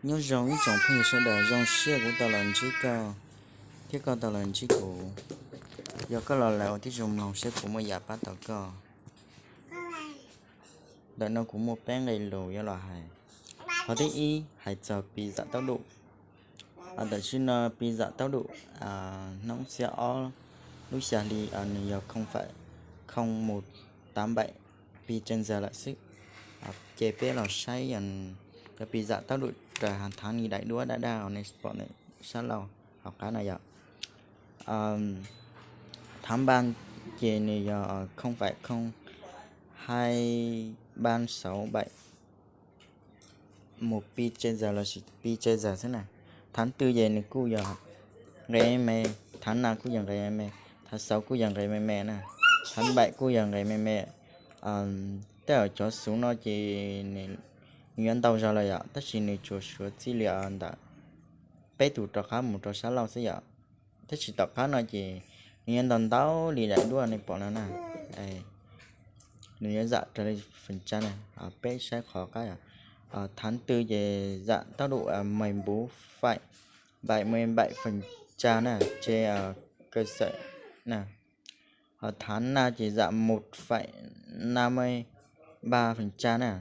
Nyob zoo ib tsoom phooj ywg sawv daws, zoo siab kuv tau los ntsib koj thiab koj tau los ntsib kuv. Yog koj los lawm ua tib zoo mloog saib kuv muaj yam pab tau koj. Ntawm no kuv muaj peb nqe lus yuav los hais. Qhov thib ib hais txog pi zam taub dum. Tam sim no pi zam taub dum, hnub xiab ob lub xya hli, nws yog không phẩy không một tám bảy pi trên giờ lawm xwb. Ces peb los saib cov pi zam taub dum raws hàng tháng li daim duab daj daj uas nej pom sab laug hauv qab no yom. Tháng ba ces nws yog không phẩy không hai ba sáu bảy mus pi trên giờ lossis pi trên giờ xwb na. Tháng tư ces nws kuj yog nqe me me, tháng năm kuj yog nqe me me, tháng sáu kuj yog nqe me me na, tháng bảy kuj yog nqe me me. Tej zaum cov xuv no ces nws yuav ntau zog lawm yom, tab sis nws tsuas suav txij li ntawm peb tus rov qab mus rau sab laug xwb yom. Tab sis tom qab no ces nws yuav ntau ntau li daim duab nej pom no na. Nws yuav zam raws li phần trăm na, peb saib qhov qab yom. Tháng tư ces zam tốc độ mười bốn phẩy bảy mươi bảy phần trăm na, trên cơ sở na. Tháng năm ces zam một phẩy năm mươi ba phần trăm na.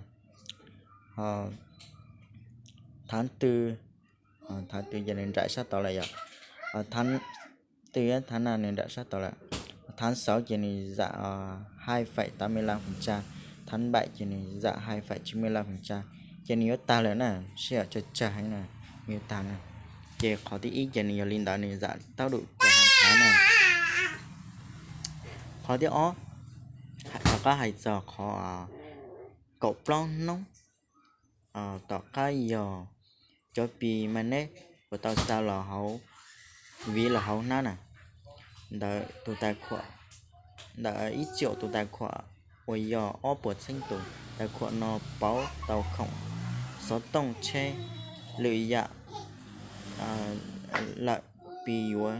Tháng tư, tháng tư ces nws nraim sab tod lawm yom. Tháng tư, tháng năm nws nraim sab tod lawm. Tháng sáu ces nws zam hai phẩy tám mươi lăm phần trăm, tháng bảy ces nws zam hai phẩy chín mươi lăm phần trăm. Ces nws yuav tag lawm na, sij hawm tsawg tsawg heev na, nws yuav tag na. Ces qhov thib ib ces nws yog li ntawd, nws zam tốc độ raws hàng tháng na. Qhov thib ob, rov qab hais txog qhov kaum plaub hnub tom qab yog cov pi magnet uas tau xa los hauv, viv los hauv hnab na, ntawm tus tais khuam, ntawm ib triệu tus tais khuam uas yog ob puas txheeb tus tais khuam no pauv tau khoom xov tooj tsheb lwm yam lawm, pi yuav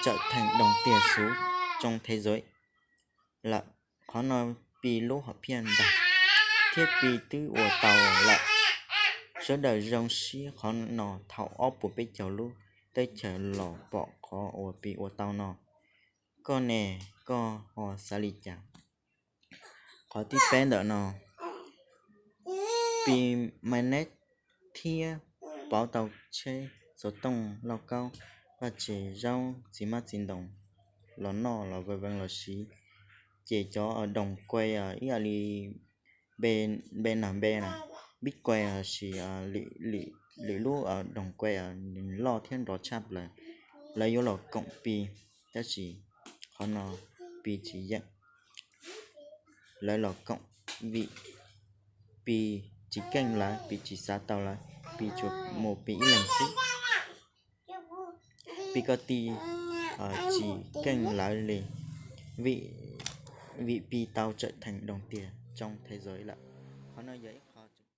tsawm theem doos tiag xuv tsoo thế giới lawm. Qhov no pi lub hom phiaj ntag thiab pi twb ua tau lawm. Sawv daws zoo siab qhov no thaum ob puas peb caug lub teb chaws los pom qhov uas pi ua tau no. Koj ne, koj ho xav li cas? Qhov thib peb ntawm no, pi magnet thiab pauv tau tsheb xov tooj, lauj kaub, vaj tse, zaub, txiv hmab txiv ntoo los noj los vee vee los siv. Ces cov doos kue ib yam li npe nag npe na, Bitcoin lossis lwm lub doos kue loj thiab nrov tshaj plaws, lawv yuav los koom pi, tab sis qhov no pi tsis yeem. Lawv los koom vim pi tsis keej lawv, pi tsis xav tau lawv, pi tsuas mus pi ib leeg xwb. Pi koj tij tsis keej lawv li, vim pi tau tsawm theem doos tiag tsoo thế giới lawm. Qhov no yog ib